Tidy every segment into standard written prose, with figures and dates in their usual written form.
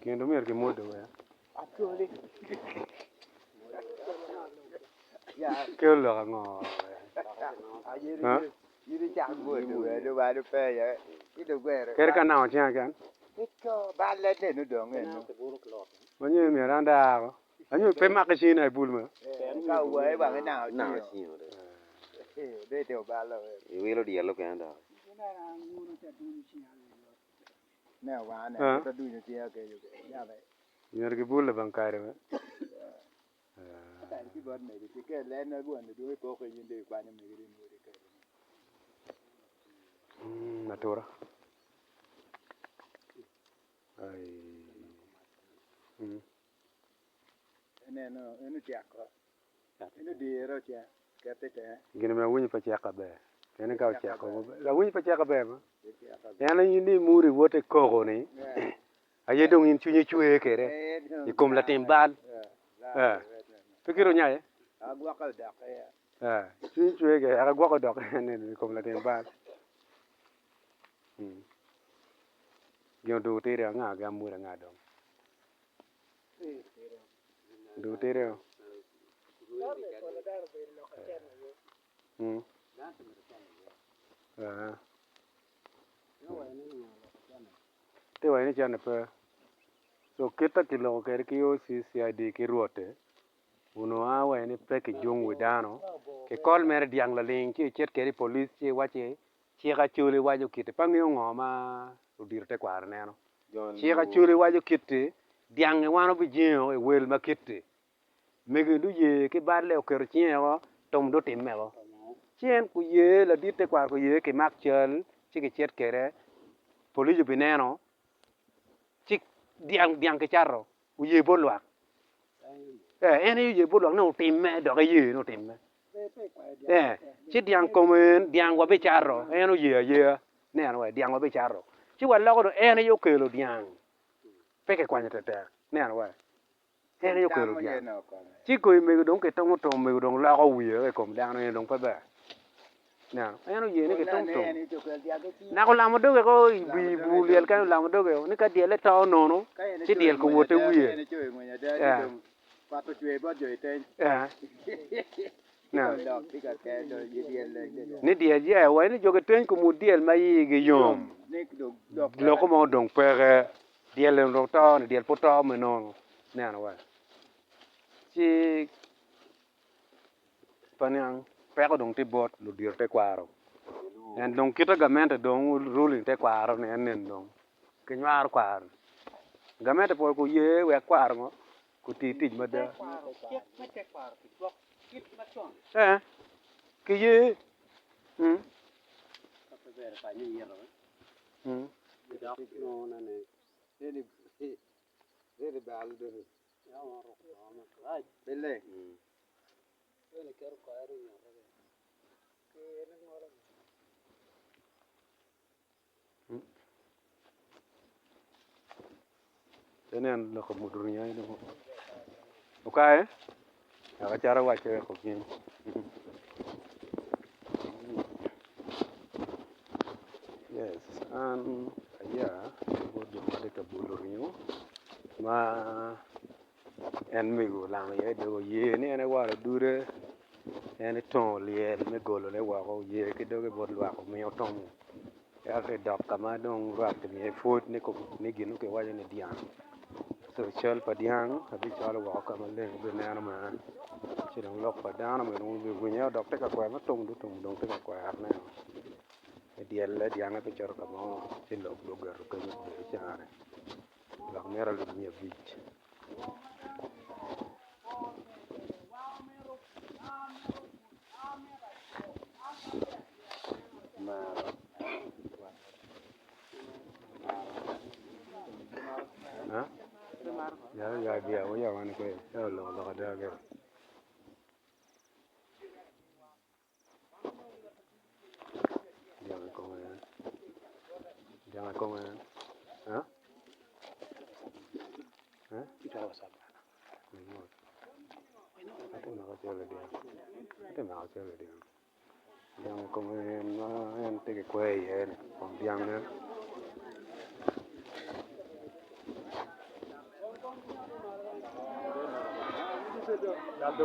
Kendo myero kimwodo wek. Kelo lok ango? Kadi ka namo cinga keken. Ma nyo myero an daa ko. Anyo pe maki cini i bul me. Iwilo dyel okene dok. Myero gibul labang kare me. Atura. Gin omiyo awinyo pe cek aber pien ni ka oceko awinyo pe cek aber ma en aye ni muri woto i koko ni aye dong in cwinyi cwer kwede i kom latim bal pe kit onyaye cwinyi cwer kwede eka gwoko dok i kom latim bal gin odwogo tidi anga gam mwol anga dong. Dul tidi o. Tye wa ni cente pe. So kit ma kiloko kwede ki OCCID ki rwotte onongo a wa ni pe kijung wi dano kikol mere dyang laling ci icit kwede i police ci iwacci cik Acholi waco kiti pe angeyo ngo ma ludito tekwaro neno. Cik Acholi waco kit-ti, Dyang-ngi wan wubijingo i wel ma kit-ti. Mego dong oye ki balle oketo cinge woko, tum dong otimme woko. Ci en oye, ladit tekwaro oye kimak cal ci kicit kwede, polic obineno ci dyang dyang kicato, oye bot lwak. Ee, en aye oye bot lwak ni otimme dok eye ni otimme. Ee, ci dyang kome en, dyang wabicato, en oye ayeya. Neno wa, dyang wabicato. Ci waloko dong en aye okelo dyang, pe kikwanyo tetek. Neno wa, en aye okelo dyang. Ci koi mego dong kitongo tong mego dong loko wiye i kom dano eni dong pe ber. Neno, en oye ni kitong tong. Naka olamo doge ko i wi bur lyel kany olamo doge ni ka dyelle to nono ci dyel kowote wiye. Eh. Eh. Ni dyel ye wa ni jo giteny komwu dyel ma igi yom loko mo dong peke dyel eni dong to ni dyel pud to me nono neno wa ci pe niang peko dong tye bot ludito tekwaro en dong kite gamente dong ruling tekwaro ni en eni dong kinywaro kwaro gamente pol oye wek kwaro ngo guti tic mada. Ee, kiye. Mm. Mm. Inen lok omudo ringo aye dong okaye wek acat awacce wek obin yes an aya bot jo ma tye ka bulo ringo ma en mego olamo iye doge oye ni en ewalo dude en etongo lyel me golone woko oye ki doge bot lwak omiyo otongo ento idok ka ma dong lwak kimiye pwod ni gin ma kiwaco ni dyang co cal pa dyang abicwalo woko ka maleng wubineno bene ci dong lok pa dano bene wubiwinyo dok tye ka kwero me tum dutum dong tye ka kwerone dyelle dyange pe cito ka mo ci lok dong ogeto kenyo obedo caro. Lok mito alip miya abic. Dyang i kome en ma en tye ki kwer iye ni kom dyangne.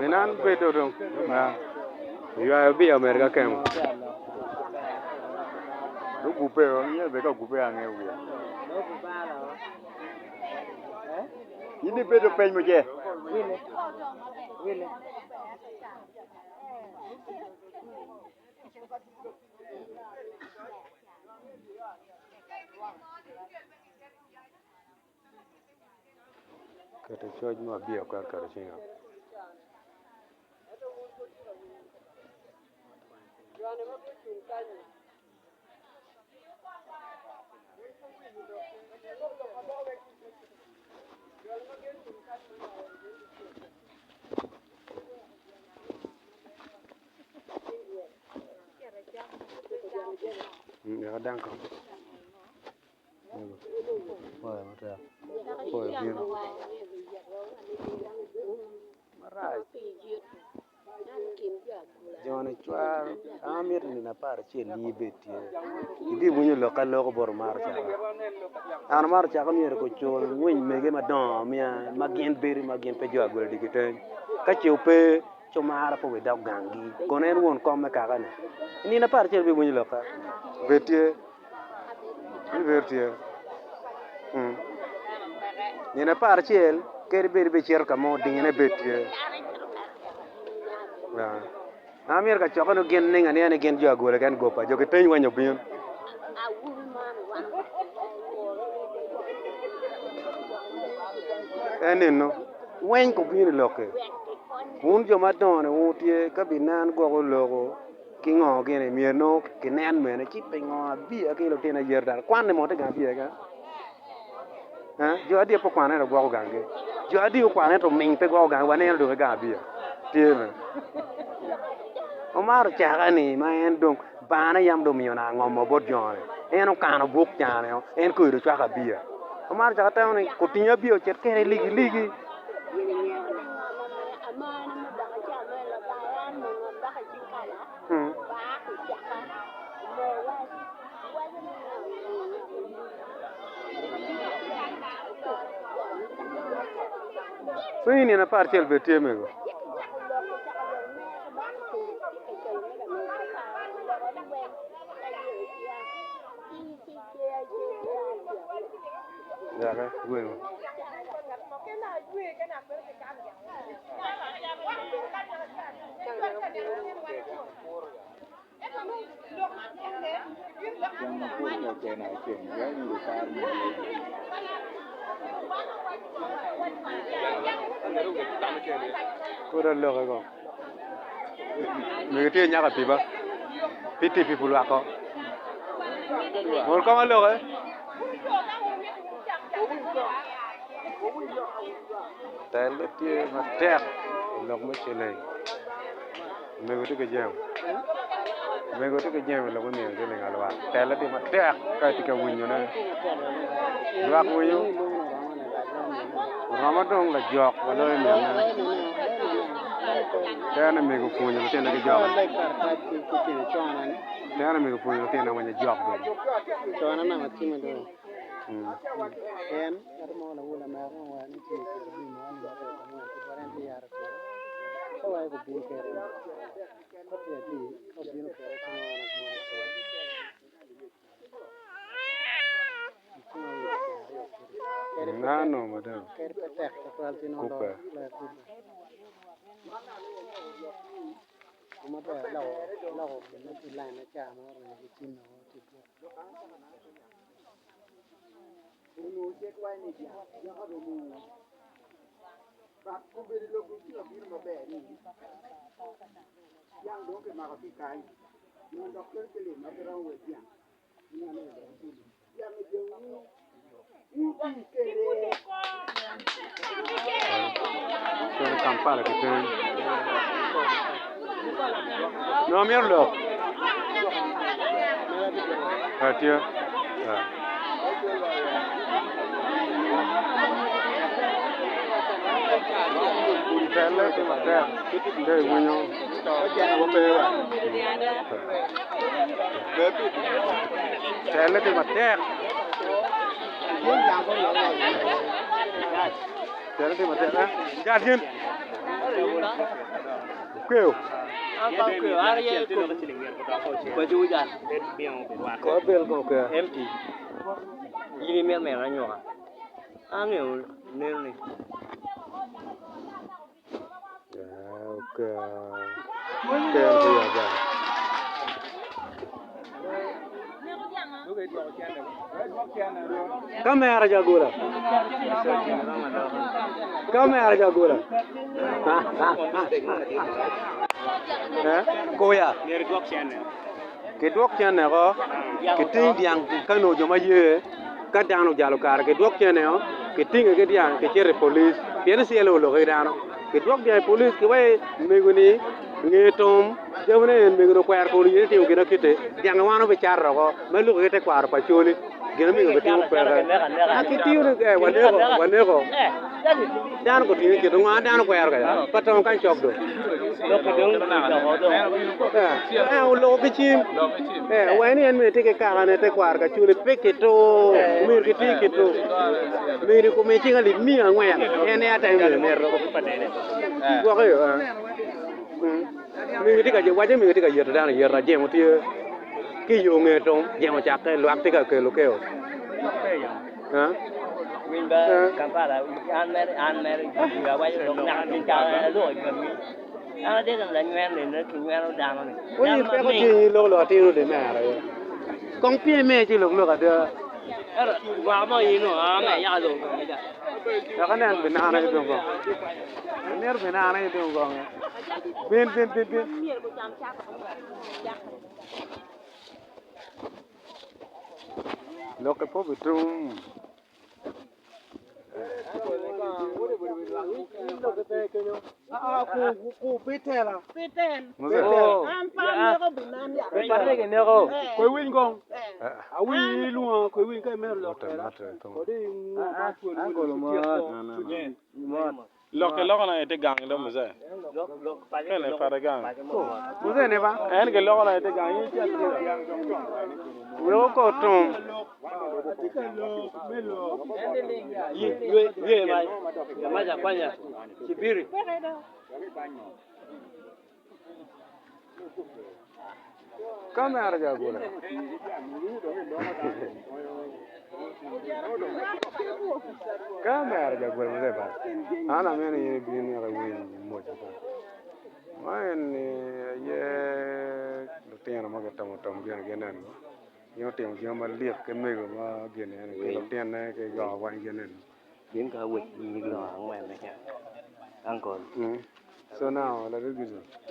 Binan bedo dong. Ywayo biya omedo ka kemo. Gugube o, inyalo bedo ka ogube ange wiye. In ibedo peny muje. Keto coc mo abiya kwero keto cinga. Jo-ni cwaro an amito nino aparacel ni ibed tye ibiwinyo lok ka aloko bot omaro caka an omaro caka myero gucul ngwiny mege madongo ma gin bedo ma gin pe jo agwelo dye kiteng ka ce ope ci omara pe obidok ganggi kono en won kom me kaka-ni i nino aparacel ibiwinyo lokka bed tye. Bibedo tye. Nino aparacel kadi bed ibicito ka mo dine bed tye. An myero kacokke nongo gin ning aniya ni gin jo agwela keken gopa jo kiteny weng obin. En nino weng kubino i lokke wun jo madongo-ni wun wutye ka binen gwok oloko. Ki ngo gini myero nongo kinen mene ci pingo abiya ki lutino ayer dano kwan ni mo tye gang abiya keken jo adi pe okwano ento gwoko ganggi jo adi okwano ento oming pe gwoko ganggi waneno dong ki gang abiya tye me omaro caka ni ma en dong bane yam dong omiyo nanga ngomo bot jone en okano buk cane en koydo cwako abiya omaro caka temo ni oting abiya ocit kede ligiligi. Cwiny nino aparacel bene tye mego. Pud aloke ko. Mego tye nyako apiba. Pi tipi pulwako. Mol kong aloke. Telle tye matek i lok me ciling. Mego tye ki jemo. Mego tye ki jemo i lok me miyo ciling alwak. Telle tye matek ka itye ka winyone. Lwak winyo oromo dong lajok ma loyo minne. Tene mego pwonyo lutino ki jok. Tene mego pwonyo lutino winyo jok bene. Nano madam kupe. Cito Kampala ki piny. Nongo amito lok. Ah, tye. Ah. Telle tye matek. Ka iwinyo. Telle tye matek. Telle tye matek. Eh? Jat gin. Okeo. Ko bel ko okeo. In imito meno anyoka? Angeyo nenoni. Kamera jagola. Kamera jagola. Eh? Koya. Kidwok cene ko, kiting dyang kano jo ma ye, ka dano ojalo kare kidwok cene o, kitinge ki dyang kicito i police, pien icelo oloko ki dano, kidwok dyang i police kiwai mego ni nge tom jamine en mego ni okwero kono yeni timo gin akite, dyang wan obicato oko ma luko ki tekwaro pa Acholi gin ma mego bitimo peke. A kitiyo ni eh waneko waneko dano gutinge kite ngo dano kwero kaya pa tongo kany cok do. Eh oloko ki cim eh wai ni en myero tye ki kakane tekwaro ka Acholi pe kitur myero kiti kitur myero kome cing alip miya angwen en aye atemo myero mito gwoke yo Mingi tye ka waco mingi tye ka yeto dano ayeta jemo tye ki i yo nge tum jemo ocakke lwak tye ka kelo chaos. Wai peko tye i lok lok atino di mere aye. Kong pyem me ci lok lok ada. Dok anen binana ki dong kong. Amito binana ki dong kong. Bin bin bin bin. Lokke po bitum. Lokke loko na ite gang do mzee. Kene pare gang. Mzee ne ba? En ke loko na ite gang yi cel tira. Weko ko tum. Kamera jagula. Kamera jagula mzee ba. An ameno in ibin neka iwiny moc ba. Ma en ni aye lutino ma gitomo tomo gin gin eno. Gin otimo jami malik ki mego ma gin eno ki lutine ki go weng gin eno. Gin ka wec nyig longo angwen keken. Uncle. So now,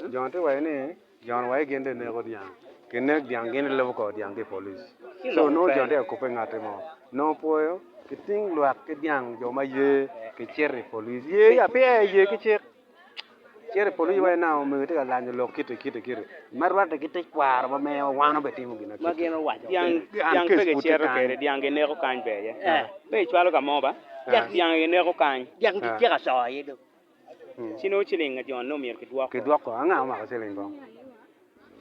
Jon tye waco ni Jon waco gin dong ineko dyang, kinek dyang gin gilubo kor dyang ki i police. So nongo Jon tye ka kubbe ngatti mo. Nongo pwoyo kiting lwak ki dyang jo ma ye kicito i police. Ye ya peya ye ki cik. Cito i police waco now omego tye ka lanyo lok kiti kiti kiti ma rwatte ki tekwaro ma mewa wan obetimo gin Ma gin owaco. Dyang dyang pe gicito kwede, dyang gineko kany ber ye. Pe icwalo ka mo ba? Dyang gineko kany. Dyang gitye ka co aye dong. Ci nongo ciling jo nongo myero kidwoko. Kidwoko, anga omako ciling kong?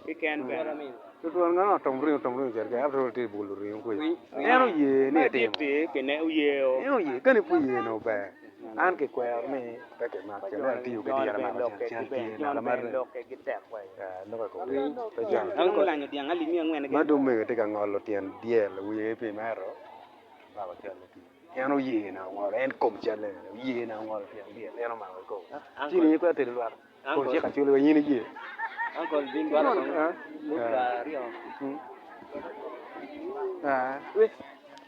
Keken bene. Tutwal ngano otom ringo otom ringo cito kede after all tye bolo ringo kuca. En oye ni etimo. Kine oyeo. En oye, kani pe oye nongo ber. An kikwero ni pe kimak cel, ento atiyo ki diro amako cel, cel tye naka ma lokke kor pe jang. Ma dong mego tye ka ngolo tyen dyel wiye ki pi mero, omako celle tye. En oye na ongolo, en kom calle ene, oye na ongolo tyen dyel, en omako i kome. Ci ni ikwero tedo lwak, kun cik acwali wa in iye.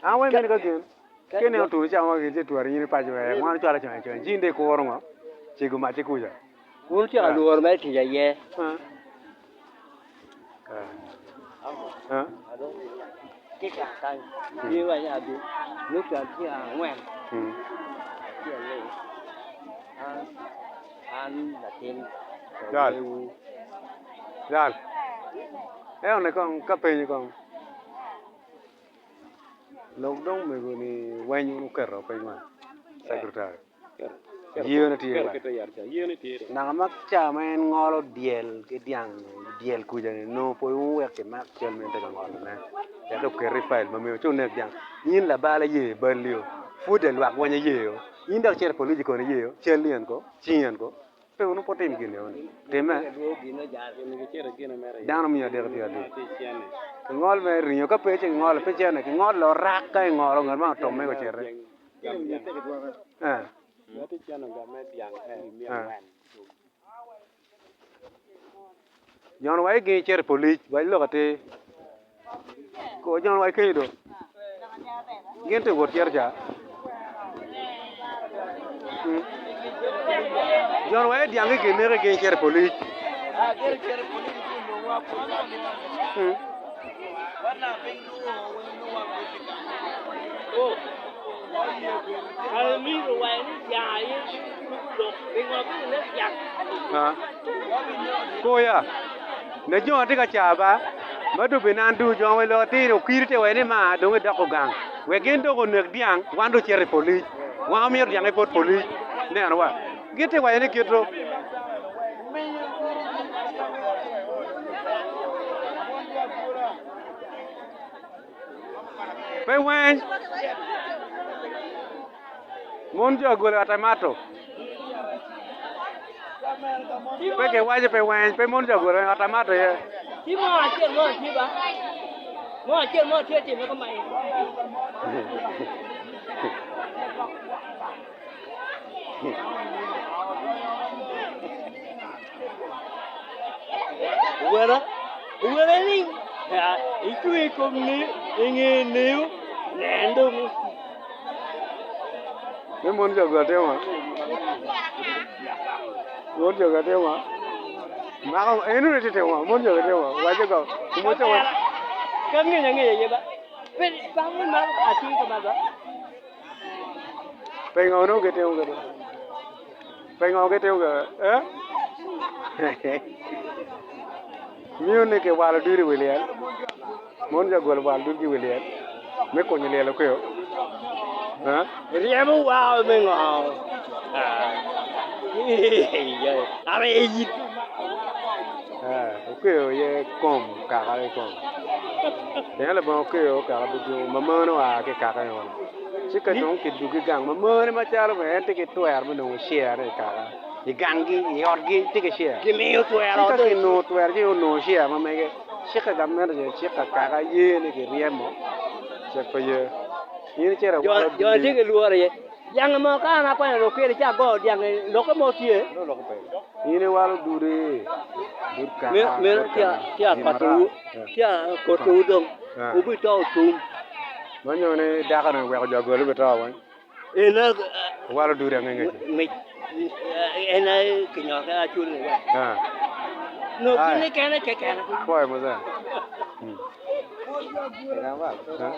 An weng mene ka gin, ka ineno otur ca mo gin ci twero in ipaco wek wan ocwalo aconya aconya, ci in dong ikuro ngo, cego mac ki kuca. Wun wutye ka lworo mere tic aye. Jal jal ento kong ka penyi kong lok dong mego ni weny oketo piny wang secretary. Yene tye wa. Naka ma ca ma en ngolo dyel ki dyang dyel kuca ni nongo pud wuwek kimak cal ma en tye ka ngolo ne wek oket i file ma mego ci onek dyang in labal aye balli o pud lwak weng aye o in dok icito i police kono iye o cal-li en ko cingi en ko. Pe wunu pe wutim gin eno-ni. Timme. Dano miyo adek tye adek. Kingol me ringo ka pe ci kingolo pe cene kingolo rak ka ingolo ngat ma otomme ocite. Eh. Eh. Jon wa igi cito i polic wa ilok atir ko jon wa ikenyo do gin tye wot cito ca jon wa idyang ki gineki gin cito i polic. Koya, ne jo atye ka ca ba, ma dong binan du jo wai lok atir okiri te wai ni ma dong idoko gang wek gin dong onek dyang wan dong ocito i polic wan wamito dyang bot polic neno wa gin tye waco ni kito. Pe weng. Mon jo agolo atamato. Pe kiwaco pe weng, pe mon jo agolo atamato ye. Ci mo acel mo tye ba. Mo acel mo tye time ko mai. Wera, wera ni icwe i kom ni inge niu nen dong. Ni mon jo gwa timo. Mon jo gwa timo. Mako enu ni timo, mon jo gwa timo. Wacho go. Mo cho. Ka ngenya ngenya ye ba. Pe pa mo ma ati ka ba ba. Pingo onongo gitimo kwede? Pingo gitimo kwede? Eh? Miyo ni kiwalo dul i wi lyel, mon jo golo walo dul ki i wi lyel me kunyo lyel okeo. Eh? Ryemo wao me ngo? Are yit. Eh, okeo ye kom kaka i kom. Pien labongo okeo kaka ducu ma meno oa ki i kaka eno. Ci ka dong kidugi gang ma mone macalo bene en tye ki twero me nongo share i kaka, i ganggi, i otgi tye ki share. Gimiyo twero. Ci ka kinongo twero ci onongo share ma mege. Cik ka gamente ce cik ka kaka ye ni kiryemo, cik pe ye. In icito Jo iwalo jo tye duli. ki lworo iye. Dyang mo ka an akwanyo lok kwede ci agoyo dyang lokke mo tye. In iwalo dudi, dud kaka, Meno dud kaka, tye gin marac. akotowu, tye akotowu dong Ah. wubito otum. Ma nyo ni dako-ni oweko jo agolo bito weng. En Iwalo dudi angenge ci. mic en aye kinyoke acul-li. Ah. No Ai. gine kene keken. Pwoyo muzee. Mm. Ah.